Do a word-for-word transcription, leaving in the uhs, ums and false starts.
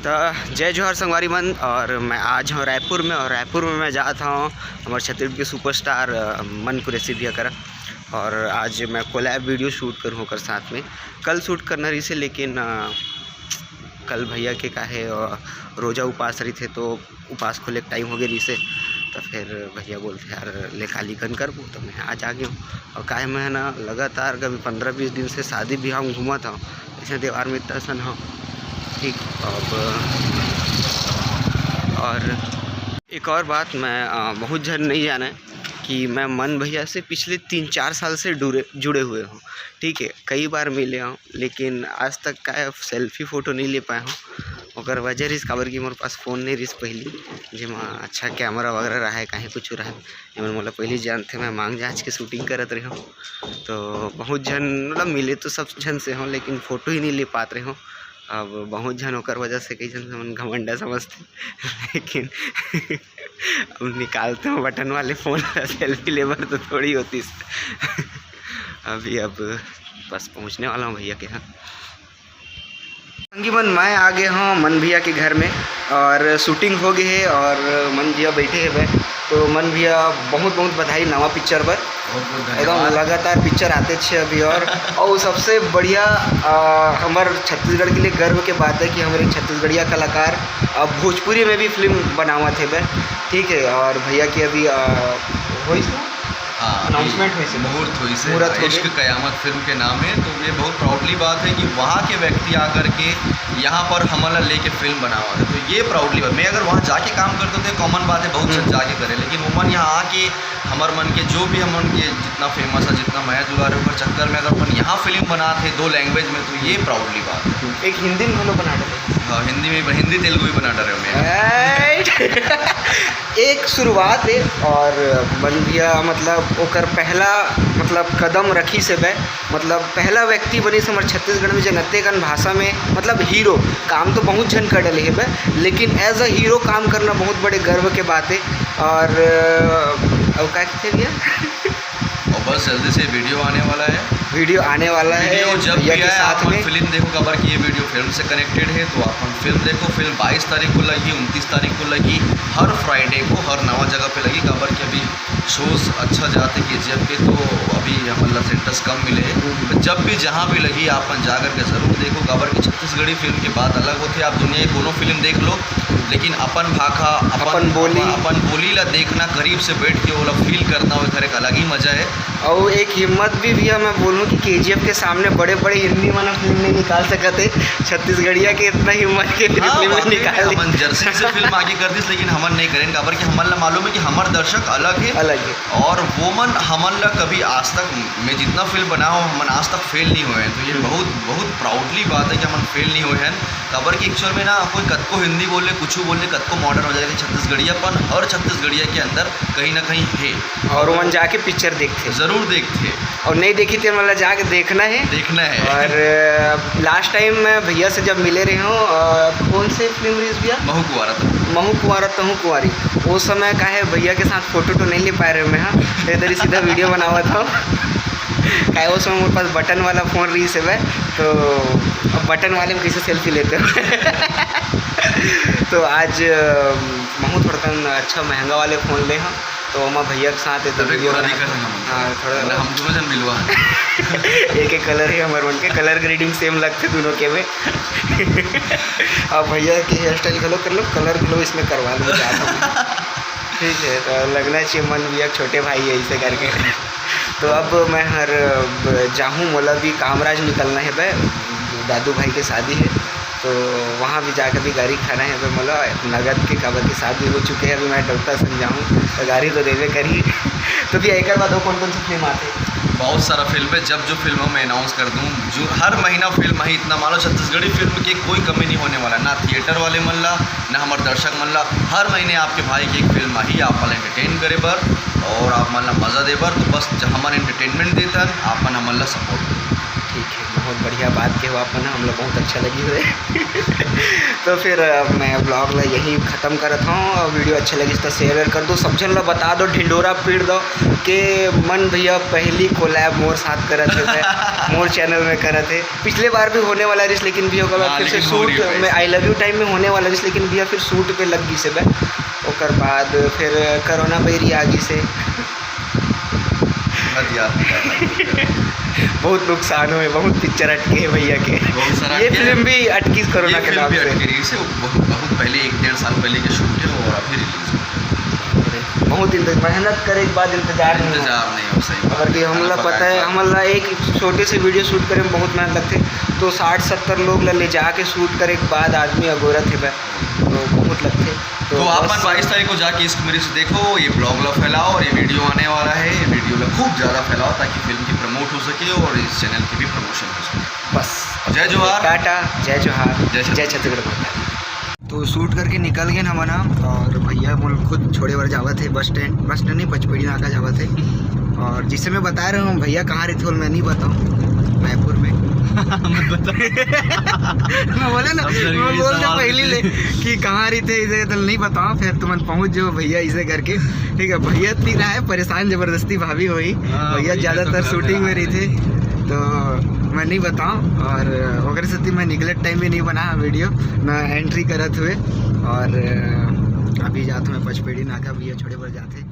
त जय जोहार संगवारी मन, और मैं आज हूँ रायपुर में, और रायपुर में मैं जात हूँ हमारे छत्तीसगढ़ के सुपरस्टार, अ, मन कुरैशी भैया करा। और आज मैं कोलैब वीडियो शूट करूँ ओकर साथ में। कल शूट करना रहिसे, लेकिन, अ, कल भैया के काहे, अ, रोजा उपास रहिथे, तो उपास खोले के टाइम हो गए रहिसे, तो फिर भैया बोलते, "यार, ले काली कन करबो," तो मैं आज आ गया हूँ। और काहे मैं ना लगातार कभी पंद्रह बीस दिन से शादी ब्याह में घूमत हूँ, ऐसे त्योहार में इतना सन हूँ, ठीक। अब और एक और बात, मैं, अ, बहुत झन नहीं जाने कि मैं मन भैया से पिछले तीन चार साल से जुड़े जुड़े हुए हूँ, ठीक है। कई बार मिले हूँ, लेकिन आज तक का है, सेल्फी फोटो नहीं ले पाए हूँ। ओकर वजह रहिस काबर कि मोर पास फ़ोन नहीं रहिस पहली, जेमा अच्छा कैमरा वगैरह रहे, कहीं कुछ रहे, जेमन मोला पहली जानथे, मैं मांग जांच के शूटिंग करत रहे हूँ। तो बहुत झन, मतलब, मिले तो सब झन से हूँ, लेकिन फोटो ही नहीं ले पात रहे हूँ। अब बहुत झन ओकर वजह से कई झन मन घमंडा समझथे, लेकिन अब निकालते हो बटन वाले फ़ोन ला, सेल्फी ले बर तो थोड़ी होतीस। अभी अब बस पहुँचने वाला हूँ भैया के यहाँ। संगी मन, मैं आ गए हूँ मन भैया के घर में और शूटिंग हो गई है और मन भैया बैठे हैं भाई। तो मन भैया, बहुत बहुत बधाई नवा पिक्चर पर। बहुत बहुत एकदम धन्यवाद। लगातार पिक्चर आते छे अभी और और सबसे बढ़िया, आ, हमारे छत्तीसगढ़ के लिए गर्व के बात है कि हमारे छत्तीसगढ़िया कलाकार अब भोजपुरी में भी फिल्म बनावत हे बे, ठीक है। और भैया की अभी, आ, होइस ना? हाँ, अभी अनाउंसमेंट होइस ना? मुहूर्त होइस है। मुहूर्त हो इश्क गए। कयामत फिल्म के नाम है, तो ये बहुत प्राउडली बात है कि वहाँ के व्यक्ति आकर के यहाँ पर हमन ला लेके फिल्म बनावत है, तो ये प्राउडली बात। मैं अगर वहाँ जाके काम करता तो ये कॉमन बात है, बहुत झन हम्म। जाके करे, लेकिन ओमन यहाँ आके हमर मन के जो भी हमन के जितना फेमस है, जितना मया दुलार है, ओकर चक्कर में अगर अपन यहाँ फिल्म बनात है दो लैंग्वेज में, तो ये प्राउडली बात है। एक हिंदी में घलो बना डरे। हाँ, हिंदी में, हिंदी तेलुगु भी बना डरे हमें। राइट। एक शुरुआत है और मन भैया, मतलब, ओकर पहला, मतलब, कदम रखिस हे बे, मतलब, पहला व्यक्ति बनिस हमर छत्तीसगढ़ में जेन अतेकन भाषा में, मतलब, हीरो काम तो बहुत झन कर डले हे बे, लेकिन एज अ हीरो काम करना बहुत बड़े गर्व के बात है। और, अ, और का कहते भैया? और बस जल्दी से वीडियो आने वाला है। वीडियो आने वाला है वीडियो जब भैया भी के आए, साथ आप में। फिल्म देखो, काबर कि ये वीडियो फिल्म से कनेक्टेड है, तो आप हम फिल्म देखो। फिल्म बाईस तारीख को लगी, उनतीस तारीख को लगी, हर फ्राइडे को हर नवा जगह पे लगी, काबर कि अभी शोज अच्छा जाते केजीएफ के, तो अभी हमन ला सेंटर्स कम मिले हैं। तो जब भी जहाँ भी लगी, आप मन जा करके जरूर देखो, काबर कि छत्तीसगढ़ी फिल्म के बात अलग होथे। आप दुनिया के कोनो फिल्म देख लो, लेकिन अपन भाखा, अपन अपन बोली। अपन, अपन बोली ला देखना, करीब से बैठ के ओला फील करना, ओकर एक अलग ही मजा है। और एक हिम्मत भी भैया, मैं बोलूँ कि केजीएफ के सामने बड़े-बड़े हिंदी वाला फिल्म नहीं निकाल सकते। छत्तीसगढ़िया के इतना हिम्मत के फिर हाँ, फिल्म वाकई में निकाल दी। हमन जर्सी से फिल्म आगे कर दिस, लेकिन हमन नहीं करेन, काबर कि हमन ला मालूम है कि हमर दर्शक अलग है। अलग है। और वो मन हमन ला कभी आज तक, मैं जितना फिल्म बनाया हूँ, हमन आज तक फेल नहीं हुए हैं। तो ये हम्म। बहुत, बहुत प्राउडली बात है कि हमन फेल नहीं हुए हैं। काबर कि एक्चुअल में ना, कोई कतको हिंदी बोले, कुछ बोले, कतको मॉडर्न हो जाए, लेकिन छत्तीसगढ़ियापन हर छत्तीसगढ़िया के अंदर कहीं ना कहीं है। और मन जाके पिक्चर देखथे। जरूर देखथे। और नहीं देखी तो मतलब जाके देखना है। देखना है। और, अ, लास्ट टाइम मैं भैया से जब मिले रहे हूँ, अ, कौन से फिल्म रिलीज भैया? महू कुंवारा तहूँ। महू कुंवारा तहूँ कुंवारी। वो समय का है, भैया के साथ फोटो तो नहीं ले पाए रहे मैं, हाँ, तो इधर ही सीधा वीडियो बनावा था। काहे वो समय मेरे पास बटन वाला फोन रही से, तो अब बटन वाले में कैसे सेल्फी लेते हो? तो आज, अ, महू थोड़ा कन अच्छा महंगा वाले फोन ले हम, तो ओमा भैया के साथ है तो तबे वीडियो थोड़ा बना दिक्कत है ना। हाँ, थोड़ा ना, हम दोनों जन मिलवा। एक एक कलर है हमारे मन के, कलर ग्रेडिंग सेम लगते दोनों के में। अब भैया के हेयर स्टाइल घलो कर लो, कलर घलो इसमें करवा लो, जा तो। ठीक है, तो लगना चाहिए मन भैया छोटे भाई है, ऐसे करके। तो अब मैं हर, अ, जाहूँ, मोला भी कामराज निकलना है बे, दादू भाई के शादी है, तो वहाँ भी जाकर भी गारी खाना है बे मोला, नगद के, काबर के शादी हो चुके हैं, अभी मैं डॉक्टर सन जाहूँ तो गारी तो देवे करही। तो भैया, एक बात, और कौन कौन सी फिल्म आते हैं? बहुत सारा फिल्म है, जब जो फिल्म मैं अनाउंस कर दूँ, जो हर महीना फिल्म है, इतना मान लो छत्तीसगढ़ी फिल्म की कोई कमी नहीं होने वाला, ना थिएटर वाले मन ला, ना हमारे दर्शक मन ला। हर महीने आपके भाई की एक फिल्म आही, आप मन एंटरटेन करे बर और आप मन ला मजा दे बर। तो बस ज-, हमन एंटरटेनमेंट देथन, आप मन हमन ला सपोर्ट करो। ठीक है। बहुत बढ़िया बात के हो आप मन, हम लोग बहुत अच्छा लगी हुए। तो फिर अ, मैं ब्लॉग ला यही खत्म करत हूँ, और वीडियो अच्छा लगिस तो शेयर कर दो, सब झन ला बता दो, ढिंडोरा पीट दो के मन भैया पहली कोलैब मोर साथ करत हे, मोर चैनल में करत हे। पिछले बार भी होने वाला रिस, लेकिन भी ओकर बाद हाँ, फिर से लेकिन हो शूट नहीं पाइस। में आई लव यू टाइम में होने वाला रिस, लेकिन भैया फिर शूट पे लग गई से बे। ओकर बाद फिर कोरोना बेरी आ गई से। मत याद दिला। बहुत नुकसान हुए, बहुत पिक्चर अटके हैं भैया के। बहुत सारा ये अटके फिल्म हैं। भी अटकी कोरोना ये के फिल्म नाम भी से। अटकी रही से, वो बहुत, बहुत पहले, एक डेढ़ साल पहले के शूट है और अभी रिलीज हो गया। बहुत इंतजार, मेहनत करे के बाद इंतजार नहीं होता। इंतजार नहीं हो सही बात अगर कि है, हमला खाना पता पकाए है, के बाद। हमला एक छोटे से वीडियो शूट करे में बहुत मेहनत लगथे, तो साठ सत्तर लोग ला ले जाके शूट करे के बाद आदमी अगोरत हे बे, तो बहुत लगथे। तो तो आप बस मन बाईस तारीख को जाके इश्क मेरी से देखो, ये ब्लॉग ला फैलाओ और ये वीडियो आने वाला है, ये वीडियो ला खूब ज़्यादा फैलाओ ताकि फिल्म की प्रमोट हो सके और इस चैनल की भी प्रमोशन हो सके। बस। जय जोहार। टाटा, जय जोहार, जय छत्तीसगढ़। जय छत्तीसगढ़ माता। तो शूट करके निकल गए हमन ह, और भैया मोल खुद छोड़े बर जावत हे बस स्टैंड, बस स्टैंड नहीं, पचपेड़ी नाका जावत हे। और जिससे मैं बता रहा हूँ भैया कहाँ रहिथे, मैं नहीं बताऊँ, मैपुर में। मत बता। मैं बोला ना, सब जगह मैं ये बोल दे सवाल पहली ले पूछे। कि कहाँ रहिथे, इसे तो नहीं बताऊँ, फिर तुमन पहुँच जाओ भैया इसे करके। ठीक है, भैया तीन आए परेशान जबरदस्ती भाभी होई, हाँ, भैया भैया ज़्यादातर तो घर शूटिंग में में रहिथे, तो मैं नहीं बताऊँ। और ओकरे सेती मैं निकले टाइम भी नहीं बना वीडियो, ना एंट्री करत हुए। और अभी जात हूँ मैं पचपेड़ी नाका, भैया छोड़े बर जाते।